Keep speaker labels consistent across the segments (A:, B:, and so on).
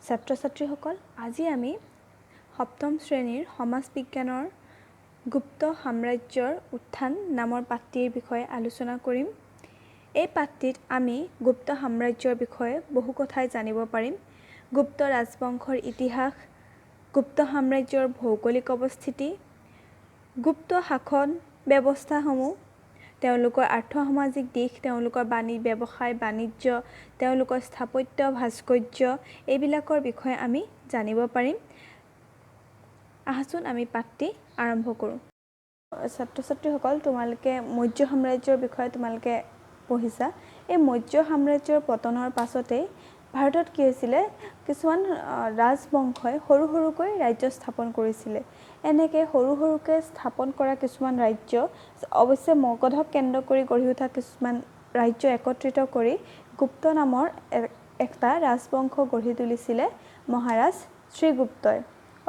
A: ছাত্ৰ ছাত্ৰীসকল, আজি আমি সপ্তম শ্ৰেণীৰ সমাজ বিজ্ঞানৰ গুপ্ত সাম্ৰাজ্যৰ উত্থান নামৰ পাঠটিৰ বিষয়ে আলোচনা কৰিম। এই পাঠটিত আমি গুপ্ত সাম্ৰাজ্যৰ বিষয়ে বহু কথাই জানিব পাৰিম। গুপ্ত ৰাজবংশৰ ইতিহাস, গুপ্ত সাম্ৰাজ্যৰ ভৌগোলিক অৱস্থিতি, গুপ্ত শাসন ব্যৱস্থাসমূহ, তেওঁলোকৰ আৰ্থসামাজিক দিশ, তেওঁলোকৰ ব্যৱসায় বাণিজ্য, তেওঁলোকৰ স্থাপত্য ভাস্কৰ্য, এইবিলাকৰ বিষয়ে আমি জানিব পাৰিম। আহাচোন আমি পাঠটি আৰম্ভ কৰোঁ। ছাত্ৰ ছাত্ৰীসকল, তোমালোকে মৌৰ্য সাম্ৰাজ্যৰ বিষয়ে তোমালোকে পঢ়িছা। এই মৌৰ্য সাম্ৰাজ্যৰ পতনৰ পাছতেই ভাৰতত কি হৈছিলে, কিছুমান ৰাজবংশই সৰু সৰুকৈ ৰাজ্য স্থাপন কৰিছিলে। এনেকৈ সৰু সৰুকৈ স্থাপন কৰা কিছুমান ৰাজ্য, অৱশ্যে মগধক কেন্দ্ৰ কৰি গঢ়ি উঠা কিছুমান ৰাজ্য একত্ৰিত কৰি গুপ্ত নামৰ এটা ৰাজবংশ গঢ়ি তুলিছিলে মহাৰাজ শ্ৰীগুপ্তই।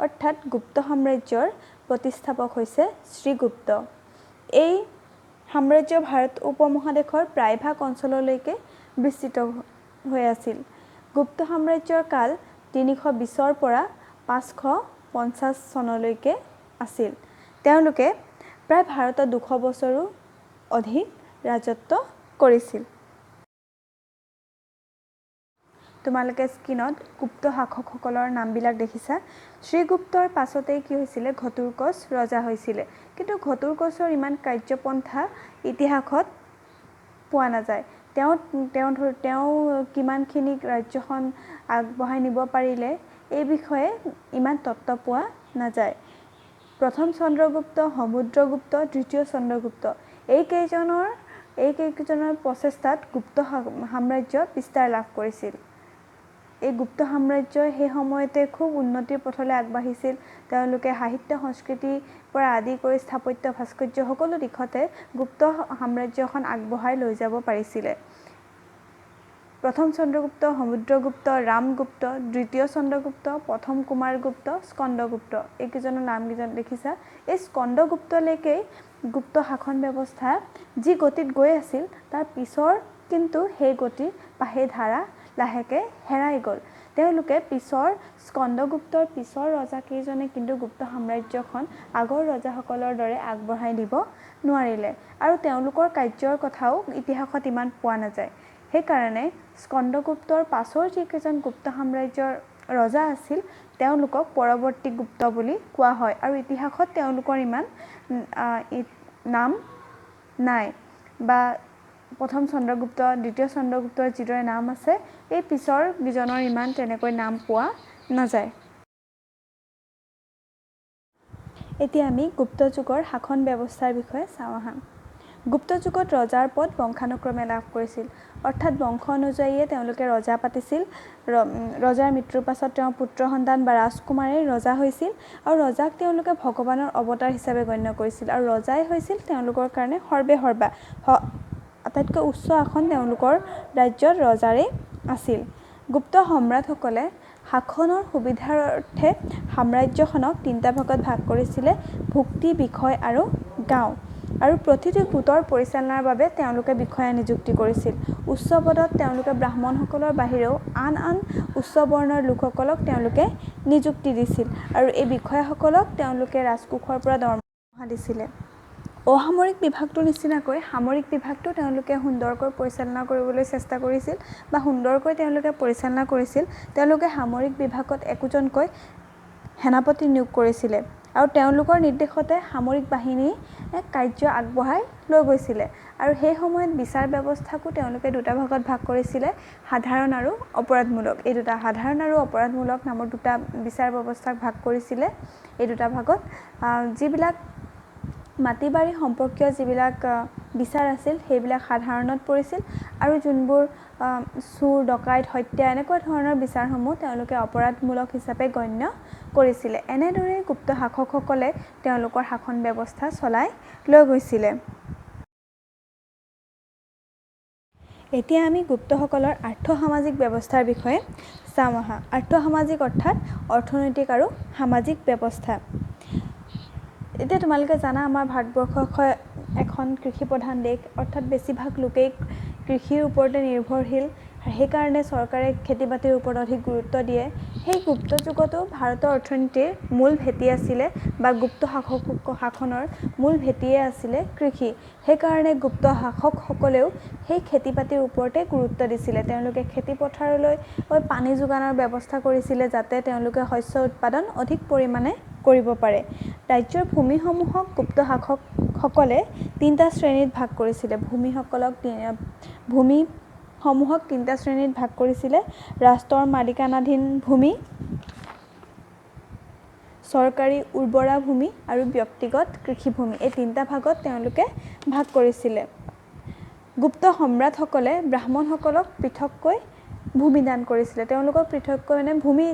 A: অৰ্থাৎ গুপ্ত সাম্ৰাজ্যৰ প্ৰতিষ্ঠাপক হৈছে শ্ৰীগুপ্ত। এই সাম্ৰাজ্য ভাৰত উপমহাদেশৰ প্ৰায়ভাগ অঞ্চললৈকে বিস্তৃত হৈ আছিল। গুপ্ত সাম্ৰাজ্যৰ কাল 320ৰ পৰা 550 চনলৈকে আছিল। তেওঁলোকে প্ৰায় ভাৰতত 200 বছৰো অধিক ৰাজত্ব কৰিছিল। তোমালোকে স্ক্ৰীণত গুপ্ত শাসকসকলৰ নামবিলাক দেখিছা। শ্ৰীগুপ্তৰ পাছতেই কি হৈছিলে, ঘটোৎকচ ৰজা হৈছিলে। কিন্তু ঘটোৎকচৰ ইমান কাৰ্যপন্থা ইতিহাসত পোৱা নাযায়। তেওঁ তেওঁ তেওঁ কিমানখিনি ৰাজ্যখন আগবঢ়াই নিব পাৰিলে এই বিষয়ে ইমান তত্ত্ব পোৱা নাযায়। প্ৰথম চন্দ্ৰগুপ্ত, সমুদ্ৰগুপ্ত, দ্বিতীয় চন্দ্ৰগুপ্ত, এইকেইজনৰ প্ৰচেষ্টাত গুপ্ত সাম্ৰাজ্য বিস্তাৰ লাভ কৰিছিল। এই গুপ্ত সাম্ৰাজ্যই সেই সময়তে খুব উন্নতিৰ পথলৈ আগবাঢ়িছিল। তেওঁলোকে সাহিত্য সংস্কৃতিৰ পৰা আদি কৰি স্থাপত্য ভাস্কৰ্য সকলো দিশতে গুপ্ত সাম্ৰাজ্যখন আগবঢ়াই লৈ যাব পাৰিছিলে। প্ৰথম চন্দ্ৰগুপ্ত, সমুদ্ৰগুপ্ত, ৰামগুপ্ত, দ্বিতীয় চন্দ্ৰগুপ্ত, প্ৰথম কুমাৰগুপ্ত, স্কন্দগুপ্ত, এইকেইজনৰ নামকেইজন দেখিছা। এই স্কন্দগুপ্তলৈকেই গুপ্ত শাসন ব্যৱস্থা যি গতিত গৈ আছিল, তাৰ পিছৰ কিন্তু সেই গতি বা সেই ধাৰা লাহেকৈ হেৰাই গ'ল। তেওঁলোকে পিছৰ স্কন্দগুপ্তৰ পিছৰ ৰজাকেইজনে কিন্তু গুপ্ত সাম্ৰাজ্যখন আগৰ ৰজাসকলৰ দৰে আগবঢ়াই দিব নোৱাৰিলে আৰু তেওঁলোকৰ কাৰ্যৰ কথাও ইতিহাসত ইমান পোৱা নাযায়। সেইকাৰণে স্কন্দগুপ্তৰ পাছৰ যিকেইজন গুপ্ত সাম্ৰাজ্যৰ ৰজা আছিল, তেওঁলোকক পৰৱৰ্তী গুপ্ত বুলি কোৱা হয় আৰু ইতিহাসত তেওঁলোকৰ ইমান নাম নাই। বা প্ৰথম চন্দ্ৰগুপ্ত, দ্বিতীয় চন্দ্ৰগুপ্তৰ যিদৰে নাম আছে, এই পিছৰ কেইজনৰ ইমান তেনেকৈ নাম পোৱা নাযায়। এতিয়া আমি গুপ্ত যুগৰ শাসন ব্যৱস্থাৰ বিষয়ে চাওঁ আহা। গুপ্ত যুগত ৰজাৰ পদ বংশানুক্ৰমে লাভ কৰিছিল। অৰ্থাৎ বংশ অনুযায়ীয়ে তেওঁলোকে ৰজা পাতিছিল। ৰজাৰ মৃত্যুৰ পাছত তেওঁৰ পুত্ৰ সন্তান বা ৰাজকুমাৰে ৰজা হৈছিল আৰু ৰজাক তেওঁলোকে ভগৱানৰ অৱতাৰ হিচাপে গণ্য কৰিছিল আৰু ৰজাই হৈছিল তেওঁলোকৰ কাৰণে সৰ্বে সৰ্বা, আটাইতকৈ উচ্চ আসন তেওঁলোকৰ ৰাজ্যত ৰজাৰেই আছিল। গুপ্ত সম্ৰাটসকলে শাসনৰ সুবিধাৰ অৰ্থে সাম্ৰাজ্যখনক তিনিটা ভাগত ভাগ কৰিছিলে, ভুক্তি, বিষয় আৰু গাঁও। আৰু প্ৰতিটো গোটৰ পৰিচালনাৰ বাবে তেওঁলোকে বিষয়া নিযুক্তি কৰিছিল। উচ্চ পদত তেওঁলোকে ব্ৰাহ্মণসকলৰ বাহিৰেও আন আন উচ্চ বৰ্ণৰ লোকসকলক তেওঁলোকে নিযুক্তি দিছিল আৰু এই বিষয়াসকলক তেওঁলোকে ৰাজকোষৰ পৰা দৰমহা দিছিলে। অসামৰিক বিভাগটোৰ নিচিনাকৈ সামৰিক বিভাগটো তেওঁলোকে সুন্দৰকৈ পৰিচালনা কৰিবলৈ চেষ্টা কৰিছিল বা সুন্দৰকৈ তেওঁলোকে পৰিচালনা কৰিছিল। তেওঁলোকে সামৰিক বিভাগত একোজনকৈ সেনাপতি নিয়োগ কৰিছিলে আৰু তেওঁলোকৰ নিৰ্দেশতে সামৰিক বাহিনী কাৰ্য আগবঢ়াই লৈ গৈছিলে। আৰু সেই সময়ত বিচাৰ ব্যৱস্থাকো তেওঁলোকে দুটা ভাগত ভাগ কৰিছিলে, সাধাৰণ আৰু অপৰাধমূলক। এই দুটা সাধাৰণ আৰু অপৰাধমূলক নামৰ দুটা বিচাৰ ব্যৱস্থাক ভাগ কৰিছিলে। এই দুটা ভাগত যিবিলাক মাটি বাৰী সম্পৰ্কীয় যিবিলাক বিচাৰ আছিল, সেইবিলাক সাধাৰণত পৰিছিল আৰু যোনবোৰ চোৰ, ডকাইত, হত্যা এনেকুৱা ধৰণৰ বিচাৰসমূহ তেওঁলোকে অপৰাধমূলক হিচাপে গণ্য কৰিছিলে। এনেদৰেই গুপ্ত শাসকসকলে তেওঁলোকৰ শাসন ব্যৱস্থা চলাই লৈ গৈছিলে। এতিয়া আমি গুপ্তসকলৰ আৰ্থসামাজিক ব্যৱস্থাৰ বিষয়ে চাওঁ আহা। আৰ্থসামাজিক অৰ্থাৎ অৰ্থনৈতিক আৰু সামাজিক ব্যৱস্থা। এতিয়া তোমালোকে জানা আমাৰ ভাৰতবৰ্ষ এখন কৃষি প্ৰধান দেশ, অৰ্থাৎ বেছিভাগ লোকেই কৃষিৰ ওপৰতে নিৰ্ভৰশীল। সেইকাৰণে চৰকাৰে খেতি বাতিৰ ওপৰত অধিক গুৰুত্ব দিয়ে। সেই গুপ্ত যুগতো ভাৰতৰ অৰ্থনীতিৰ মূল ভেটি আছিলে বা গুপ্ত শাসনৰ মূল ভেটিয়ে আছিলে কৃষি। সেইকাৰণে গুপ্ত শাসকসকলেও সেই খেতি বাতিৰ ওপৰতে গুৰুত্ব দিছিলে। তেওঁলোকে খেতি পথাৰলৈ পানী যোগানৰ ব্যৱস্থা কৰিছিলে, যাতে তেওঁলোকে শস্য উৎপাদন অধিক পৰিমাণে কৰিব পাৰে। ৰাজ্যৰ ভূমিসমূহক গুপ্ত শাসকসকলে তিনিটা শ্ৰেণীত ভাগ কৰিছিলে। ভূমিসমূহক তিনিটা শ্ৰেণীত ভাগ কৰিছিলে: ৰাষ্ট্ৰৰ মালিকানাধীন ভূমি, চৰকাৰী উৰ্বৰা ভূমি আৰু ব্যক্তিগত কৃষিভূমি। এই তিনিটা ভাগত তেওঁলোকে ভাগ কৰিছিলে। গুপ্ত সম্ৰাটসকলে ব্ৰাহ্মণসকলক পৃথককৈ ভূমি দান কৰিছিলে। তেওঁলোকক পৃথককৈ মানে ভূমি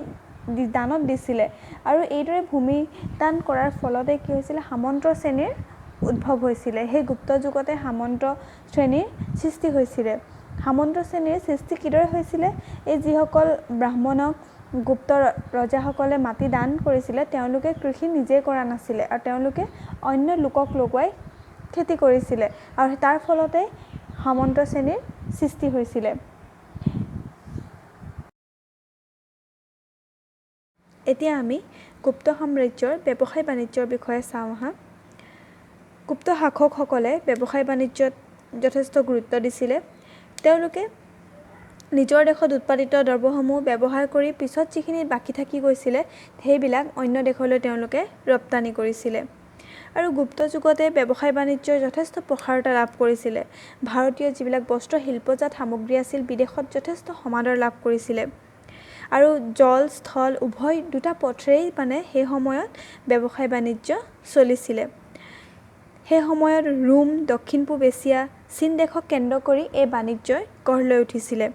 A: দানত দিছিলে। আৰু এইদৰে ভূমি দান কৰাৰ ফলতে কি হৈছিলে? সামন্ত শ্ৰেণীৰ উদ্ভৱ হৈছিলে। সেই গুপ্ত যুগতে সামন্ত শ্ৰেণীৰ সৃষ্টি হৈছিলে। সামন্ত শ্ৰেণীৰ সৃষ্টি কিদৰে হৈছিলে? এই যিসকল ব্ৰাহ্মণক গুপ্ত ৰজাসকলে মাটি দান কৰিছিলে, তেওঁলোকে কৃষি নিজে কৰা নাছিলে আৰু তেওঁলোকে অন্য লোকক লগোৱাই খেতি কৰিছিলে আৰু তাৰ ফলতে সামন্ত শ্ৰেণীৰ সৃষ্টি হৈছিলে। এতিয়া আমি গুপ্ত সাম্ৰাজ্যৰ ব্যৱসায় বাণিজ্যৰ বিষয়ে চাওঁ আহা। গুপ্ত শাসকসকলে ব্যৱসায় বাণিজ্যত যথেষ্ট গুৰুত্ব দিছিলে। তেওঁলোকে নিজৰ দেশত উৎপাদিত দ্ৰব্যসমূহ ব্যৱহাৰ কৰি পিছত যিখিনি বাকী থাকি গৈছিলে, সেইবিলাক অন্য দেশলৈ তেওঁলোকে ৰপ্তানি কৰিছিলে। আৰু গুপ্ত যুগতে ব্যৱসায় বাণিজ্যই যথেষ্ট প্ৰসাৰতা লাভ কৰিছিলে। ভাৰতীয় যিবিলাক বস্ত্ৰ শিল্পজাত সামগ্ৰী আছিল, বিদেশত যথেষ্ট সমাদৰ লাভ কৰিছিলে। আৰু জল স্থল উভয় দুটা পথেৰেই মানে সেই সময়ত ব্যৱসায় বাণিজ্য চলিছিলে। সেই সময়ত ৰোম, দক্ষিণ পূব এছিয়া, চীন দেশক কেন্দ্ৰ কৰি এই বাণিজ্যই গঢ় লৈ উঠিছিলে।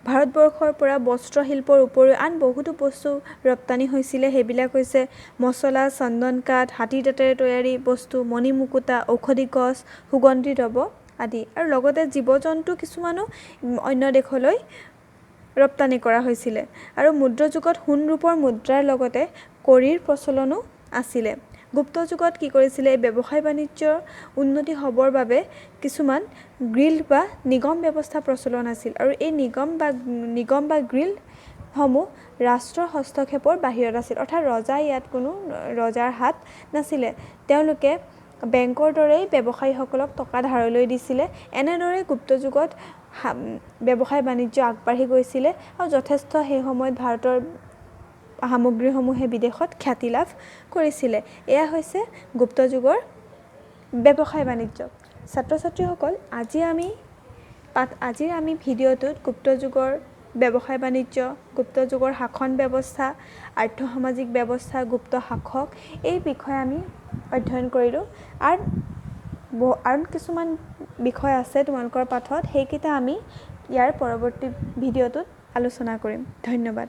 A: ভাৰতবৰ্ষৰ পৰা বস্ত্ৰশিল্পৰ উপৰিও আন বহুতো বস্তু ৰপ্তানি হৈছিলে। সেইবিলাক হৈছে মছলা, চন্দন কাঠ, হাতীৰ দাঁতেৰে তৈয়াৰী বস্তু, মণিমুকুতা, ঔষধি গছ, সুগন্ধি দ্ৰব্য আদি। আৰু লগতে জীৱ জন্তু কিছুমানো অন্য দেশলৈ ৰপ্তানি কৰা হৈছিলে। আৰু মুদ্ৰ যুগত সোণ ৰূপৰ মুদ্ৰাৰ লগতে কড়িৰ প্ৰচলনো আছিলে। গুপ্ত যুগত কি কৰিছিলে? এই ব্যৱসায় বাণিজ্যৰ উন্নতি হ'বৰ বাবে কিছুমান গ্ৰীল্ড বা নিগম ব্যৱস্থা প্ৰচলন আছিল। আৰু এই নিগম বা গ্ৰীল্ডসমূহ ৰাষ্ট্ৰৰ হস্তক্ষেপৰ বাহিৰত আছিল, অৰ্থাৎ ৰজাই ইয়াত কোনো ৰজাৰ হাত নাছিলে। তেওঁলোকে বেংকৰ দৰেই ব্যৱসায়ীসকলক টকা ধাৰলৈ দিছিলে। এনেদৰে গুপ্ত যুগত ব্যৱসায় বাণিজ্য আগবাঢ়ি গৈছিলে আৰু যথেষ্ট সেই সময়ত ভাৰতৰ সামগ্ৰীসমূহে বিদেশত খ্যাতি লাভ কৰিছিলে। এয়া হৈছে গুপ্ত যুগৰ ব্যৱসায় বাণিজ্য। ছাত্ৰ ছাত্ৰীসকল, আজিৰ আমি ভিডিঅ'টোত গুপ্ত যুগৰ ব্যৱসায় বাণিজ্য, গুপ্ত যুগৰ শাসন ব্যৱস্থা, আৰ্থসামাজিক ব্যৱস্থা, গুপ্ত শাসক এই বিষয়ে আমি অধ্যয়ন কৰিলোঁ। আৰু কিছুমান বিষয় আছে তোমালোকৰ পাঠত, সেইকেইটা আমি ইয়াৰ পৰৱৰ্তী ভিডিঅ'টোত আলোচনা কৰিম। ধন্যবাদ।